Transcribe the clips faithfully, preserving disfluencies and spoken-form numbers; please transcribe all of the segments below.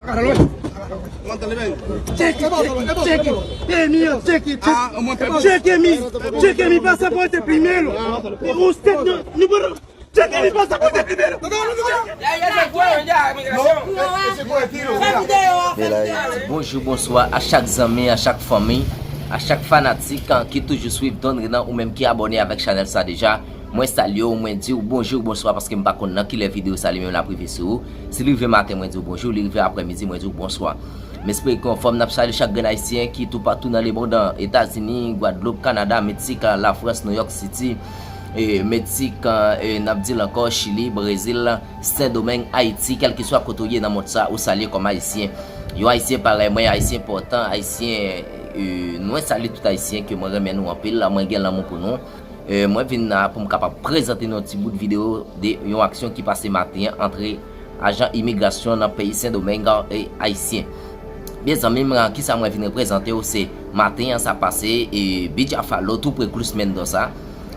Check it, check it, check it. Hey, mi, check it, check it. Check it, mi. Check it, mi, pasa pou te prime lo. Ou step nou, nou bon. Check it, mi, pasa pou te prime lo. Bonjou, bonswa a chak zanmi, a chak fanmi, a chak fanatik ki toujou swiv Don Renan ou menm ki abòne avèk chanèl sa deja. Mwen salye w, mwen di w bonjou, bonswa paske m pa konn nan kilè videyo sa li menm l ap rive sou ou. Si li rive maten, mwen di w bonjou, li rive aprèmidi, mwen di w bonswa. M espere ke w anfòm, n ap salye chak grenn ayisyen ki toupatou nan lemonn, Etazini, Gwadloup, Kanada, Meksik, Lafrans, New York City, e, Meksik, e, n ap di l ankò, Chili, Brezil, Sendomeng, Ayiti, kèlkeswa kote w ye nan mond sa, ou salye kòm ayisyen. Yon ayisyen parèy mwen, ayisyen enpòtan, ayisyen, e, mwen salye tout ayisyen ke mwen renmen nou anpil, mwen gen lanmou pou nou. E, mwen vin la pou m kapab prezante nou yon ti bout videyo de yon aksyon ki pase maten an antre ajan imigrasyon nan peyi Sendomeng e ayisyen. Byen zanmi m, kisa mwen vin reprezante w se maten an sa pase e Bidja Falo tou pre Cruz Mendoza.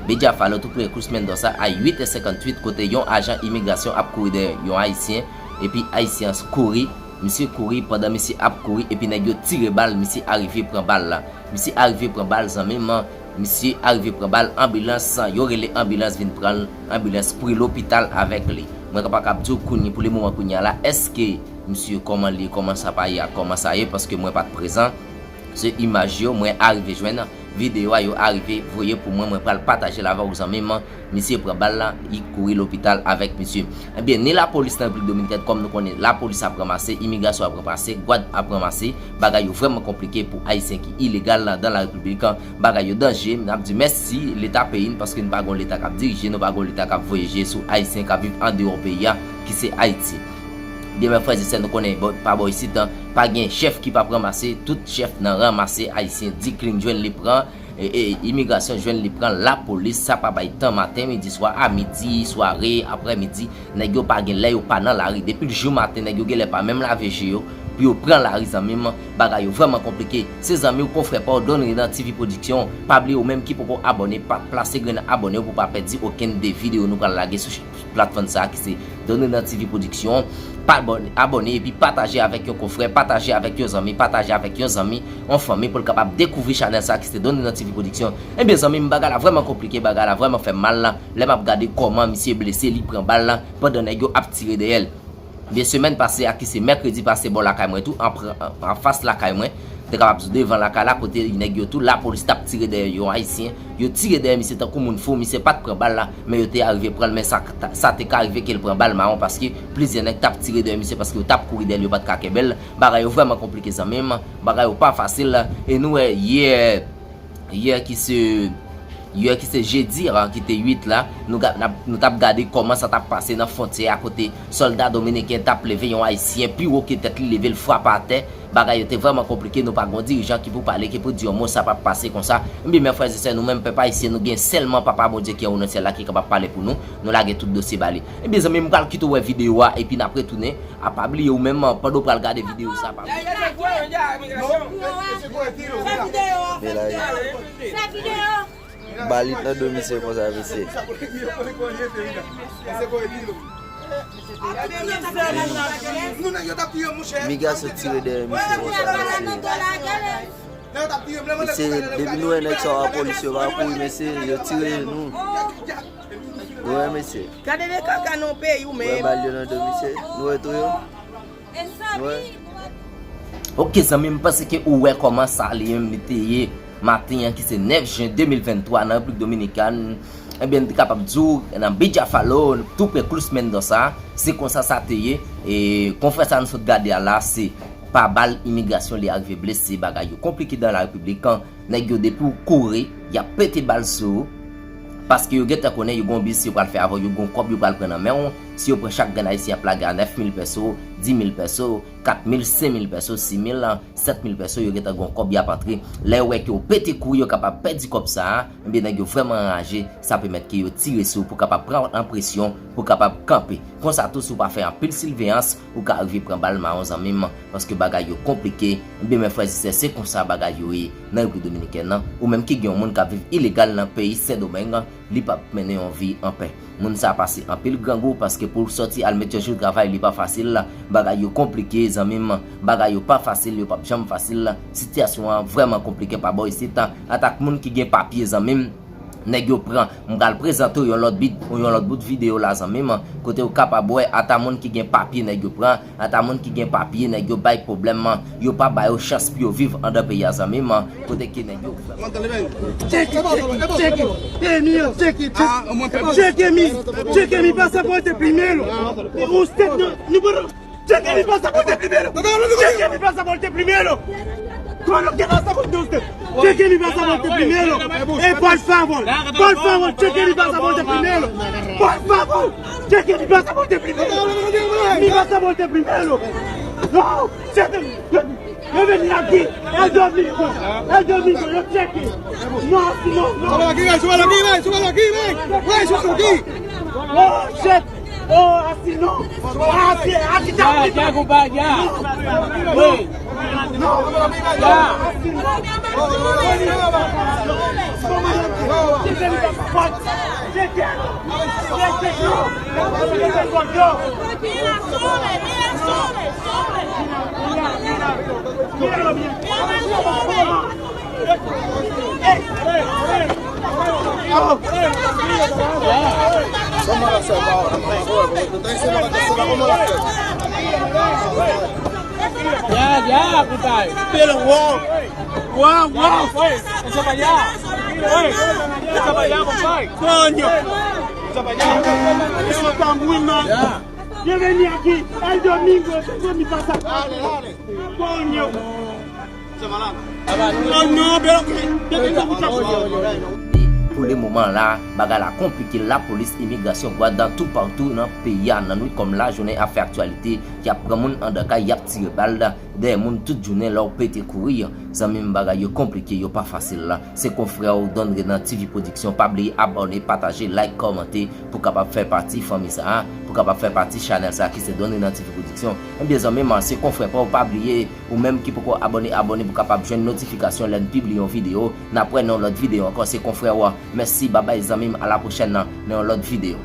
Bidja Falo tou pre Cruz Mendoza a uit è senkantuit kote yon ajan imigrasyon ap kouri dèyè yon ayisyen epi ayisyen an kouri. Misye kouri, pandan misye ap kouri epi nèg yo tire bal, misye arive pran bal la. Misye arive pran bal, zanmi m, misye arive pran bal, anbilans, yo rele anbilans vin pran l, anbilans pre lopital avèk li. Mwen pa kab di w kounye pou le moman kounye a la, èske misye kòman li, kòman sa pa ye ak kòman sa ye, paske mwen pa t prezan. Se imaj yo mwen arive jwenn, videyo a yo arive voye pou mwen, mwen pral pataje l avè w zanmi m. Misye pran bal la, li kouri lopital avèk misye. Ebyen, ni lapolis nan Repiblik Dominikèn, kòm nou konnen, lapolis ap ranmase, imigrasyon ap ranmase, gad ap ranmase, bagay yo vrèman konplike pou ayisyen ki ilegal la dan la Repiblik, bagay yo danje, n ap di mèsi leta peyi n paske n pa gon leta k ap dirije, nou pa gon leta k ap voye je sou ayisyen k ap viv andeyò peyi a, ki se Ayiti. Ebyen, men frè e sè, nou konnen bò- pa bò isit, pa gen chèf ki p ap ranmase, tout chèf nan ranmase ayisyen, di klin jwenn li pran, e, e, imigrasyon jwenn li pran, lapolis, sa pa bay tan, maten, midi, swa, a midi, sware, aprèmidi, nèg yo pa gen lè yo pa nan lari. Depi l jou maten, nèg yo genlè pa menm lave je yo pou yo pran lari, zanmi m. Bagay yo vrèman konplike. Se zanmi w, konfrè pa w, Don Renan T V Pwodiksyon. Pa bliye ou menm ki poko abòne, pa plase grenn abòne w pou w pa pèdi okenn de videyo nou pral lage sou ch- platfòm sa a ki se Don Renan T V Pwodiksyon. Pa abòne, abòne epi pataje avèk yon konfrè, pataje avèk yon zanmi, pataje avèk yon zanmi, yon fanmi pou l kapab dekouvri chanèl sa a ki se Don Renan T V Pwodiksyon. Ebyen zanmi m, bagay la vrèman konplike, bagay la vrèman fè m mal la. Lè m ap gade kòman misye blese, li pran bal la pandan nèg yo ap tire dèyè l. Ebyen semèn pase a ki se mèkredi pase bò lakay mwen tou, an pran- an- anfas lakay mwen, te kapab di w devan lakay la kote nèg yo tou lapolis t ap tire dèyè yon ayisyen. Yo tire dèyè misye tankou moun fou, misye pa t pran bal la, men yo te arive pran l, men sa, sa te ka rive ke l pran bal mawon paske plizyè nèg t ap tire dèyè misye paske yo t ap kouri dèyè l, yo pa t ka kenbe l. Bagay yo vrèman konplike zanmi m, bagay yo pa fasil, e nou wè yè, yè ki se, yè ki se jedi a, ki te uit la, nou, ga- n ap- nou t ap gade kòman sa t ap pase nan fwontyè a kote sòlda dominiken t ap leve yon ayisyen pi wo ke tèt li, leve l frape atè. Bagay yo te vrèman konplike, nou pa gon dirijan ki pou pale, ki pou di yon mo, sa p ap pase konsa. Ebyen men frè e sè, nou menm pèp ayisyen, nou gen sèlman Papa Bondye ki anwo nan syèl la ki kapab pale pou nou. Nou lage tout dosye ba li. Ebyen zanmi m, pral kite w wè videyo a epi n ap retounen. A pa bliye ou menm, pandan w pral gade videyo sa, pa bliye. Fè videyo, fè videyo. Fè videyo. Balit nan do misye konsa mesye. Migra sot tire dèyè misye konsa mesye. Misye depi nou wè nèg sa yo a polis yo pa kouri mesye, yo tire nou. Nou wè mesye. Gade de kaka nan peyi w menm. Wè bal yo nan do misye. Nou wè tou yo. Nou wè. Ok zanmi m, panse ke ou wè kòman sa li menm li te ye maten an ki se nèf jen de mil venntwa nan Repiblik Dominikèn. Ebyen m te kapab di w nan Bidja Falo, tou pre Cruz Mendoza, se konsa sa te ye. E konfrè sa nou sot gade a la se pa bal imigrasyon li arive blese, bagay yo konplike dan la repiblik. Nèg yo depi w kouri, y ap pete bal sou ou. Paske yo gentan konnen yo gon biznis yo pral fè avè w, yo gon kòb yo pral pran nan men w. Si yo pran chak grenn ayisyen y ap lage a nèf mil pèso, di mil pèso, kat mil, senk mil pèso, sis mil, sèt mil pèso, yo gentan gon kòb y ap antre. Lè yo wè ke w pete kouri, yo kapab pèdi kòb sa a, ebyen nèg yo vrèman anraje, sa pèmèt ke yo tire sou ou pou kapab pran w an presyon, pou kapab kanpe. Konsa tou si w pa fè anpil siveyans, ou ka rive pran bal mawon zanmi m, paske bagay yo konplike. Ebyen men frè e sè, se konsa bagay yo ye nan Repiblik Dominikèn nan. Ou menm ki gen yon moun k ap viv ilegal nan peyi Sendomeng, li p ap mennen yon vi anpè. Moun sa pase anpil grangou paske Ke pou w sòti al met yon jou travay, li pa fasil. Bagay yo konplike, zanmi m. Bagay yo pa fasil, yo p ap janm fasil. Sitiyasyon an vrèman konplike pa bò isit. Ata moun ki gen papye, zanmi m, nèg yo pran. M pral prezante w yon lòt bit, yon lòt bout videyo la, zanmi m, kote w kapab wè ata moun ki gen papye nèg yo pran, ata moun ki gen papye nèg yo bay pwoblèm, yo pa ba yo chans pou yo viv anndan peyi a, zanmi m, kote ke nèg yo vrèman. Tcheke, tcheke, tcheke, tcheke, tcheke mi, tcheke mi pasaporte primero. Usted no, no puedo. Tcheke mi pasaporte primero. Tcheke mi pasaporte primero. Cuando usted pasaporte usted. Tcheke mi pasaporte primero. Eh, por favor, por favor, tcheke mi pasaporte primero. Por favor, tcheke mi pasaporte primero. Mi pasaporte primero. No, tcheke mi. Yo vini aki, El Domingo, El Domingo, yo tcheke. No, no, no. Súbalo aquí, ven, súbalo aquí, ven, súbalo aquí, ven. Ven, súbalo aquí. Oh, shit. Oh, así no. Así, aquí está. Ya, ya, compadre, ya. No. Ven. No. Ya. Así no. Toma, toma. Toma. Toma. Ya, ya, compadre. Pero wow. Wow, wow. Ey, eso para allá. Ey, eso para allá, compadre. Coño. Eso para allá. Eso está muy mal. Ya. Yo vini aki, El Domingo, eso es mi casa. Dale, dale. Coño. Eso es malanga. Oh, no, pero que, que tengo mucha suerte. Pou le moman la, bagay la konplike, lapolis, imigrasyon, gad, toupatou nan peyi a, nan nwit kòm lajounen, ap fè aktyalite, y ap pran moun anndan kay, y ap tire bal dèyè moun tout jounen lè w pete kouri. Zanmi m, bagay yo konplike, yo pa fasil. Se konfrè w Don Renan T V Production. Pa bliye abòne, pataje, like, kòmante pou kapab fè pati fanmi sa a, pou kapab fè pati chanèl sa a ki se Don Renan T V Production. Ebyen, zanmi m, se konfrè pa w, pa bliye, ou menm ki poko abòne, abòne pou kapab jwenn notifikasyon lè n pibliye yon videyo. N ap wè nan yon lòt videyo ankò, se konfrè w. Mèsi, babay, zanmi m, a la pwochèn nan, nan yon lòt videyo.